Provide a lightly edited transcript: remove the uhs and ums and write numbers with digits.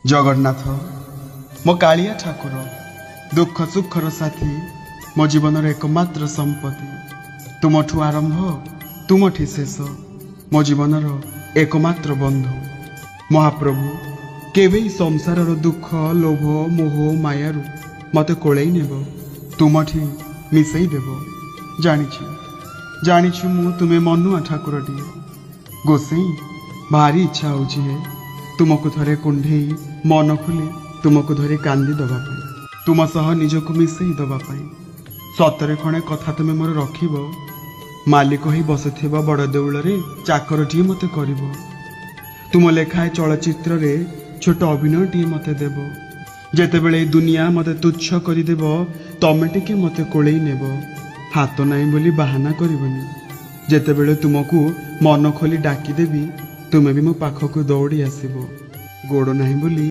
ଜଗନ୍ନାଥ, ମୋ କାଳିଆ ଠାକୁର, ଦୁଃଖ ସୁଖର ସାଥୀ, ମୋ ଜୀବନର ଏକମାତ୍ର ସମ୍ପତ୍ତି। ତୁମଠୁ ଆରମ୍ଭ, ତୁମଠି ଶେଷ, ମୋ ଜୀବନର ଏକମାତ୍ର ବନ୍ଧୁ ମହାପ୍ରଭୁ। କେବେ ଏଇ ସଂସାରର ଦୁଃଖ, ଲୋଭ, ମୋହ, ମାୟାରୁ ମୋତେ କୋଳେଇ ନେବ, ତୁମଠି ମିଶେଇ ଦେବ। ଜାଣିଛି, ଜାଣିଛି ମୁଁ, ତୁମେ ମନୁଆ ଠାକୁରଟିଏ। ଗୋସେଇଁ, ଭାରି ଇଚ୍ଛା ହେଉଛି ହେ ତୁମକୁ ଥରେ କୁଣ୍ଢେଇ, ମନ ଖୋଲି ତୁମକୁ ଧରି କାନ୍ଦି ଦେବା ପାଇଁ, ତୁମ ସହ ନିଜକୁ ମିଶେଇ ଦେବା ପାଇଁ। ସତରେ ଖଣେ କଥା ତୁମେ ମୋର ରଖିବ? ମାଲିକ ହୋଇ ବସିଥିବା ବଡ଼ ଦେଉଳରେ ଚାକରଟିଏ ମୋତେ କରିବ? ତୁମ ଲେଖାଏ ଚଳଚ୍ଚିତ୍ରରେ ଛୋଟ ଅଭିନୟଟିଏ ମୋତେ ଦେବ? ଯେତେବେଳେ ଏଇ ଦୁନିଆ ମୋତେ ତୁଚ୍ଛ କରିଦେବ, ତମେ ଟିକେ ମୋତେ କୋଳେଇ ନେବ? ହାତ ନାହିଁ ବୋଲି ବାହାନା କରିବନି। ଯେତେବେଳେ ତୁମକୁ ମନ ଖୋଲି ଡାକିଦେବି, ତୁମେ ବି ମୋ ପାଖକୁ ଦୌଡ଼ି ଆସିବ। ଗୋଡ଼ ନାହିଁ ବୋଲି